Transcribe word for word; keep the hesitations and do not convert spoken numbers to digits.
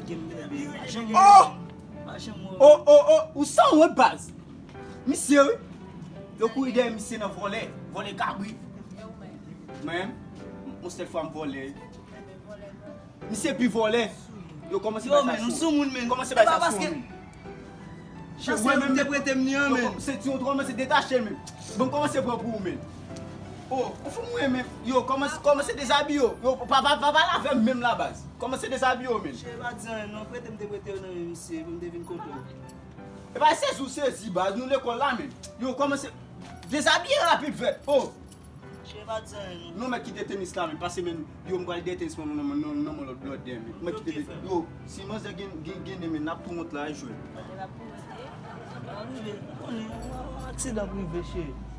Gen m bebe. Pa janm Oh! Pa janm wè. Oh, oh, oh, ou sanwont baz. Misye wi. Yo kouri dèyè misye nan vòlè. Vòlè kabrit. Mwen menm, yon sèl fwa m vòlè. Misye pi vòlè. Yo kòmanse Yo, men, nou sou moun, men. Kòmanse bay sa sou paske moun. Paske ou te prete m li an, men. Se ti yon twò men se detache l men. Bon kòmanse pran pou ou men. Oh, ou fout mwen men. Yo kòmanse kòmanse dezabiye yo. Yo pa pa pa pale avè m menm la baz. Kòmanse dezabiye yo men. Chè pa di anyen non, prete m te prete yo nan men misye pou m te vin kote w. E pa sezi ou sezi baz nou lekòl la men. Yo kòmanse dezabiye rapid vèt. Oh. Chè pa di anyen non. Nou mèt kite tenis la men pase men yo m pral dèyè tenis mwen nan nan nan men lòt blòdè men. Mèt kite tenis. Yo si manzè gen gen gen men n ap tou wont la e jwe. Manzè la pou rete. Sa rive, ou konnen, yon aksidan prive cheri.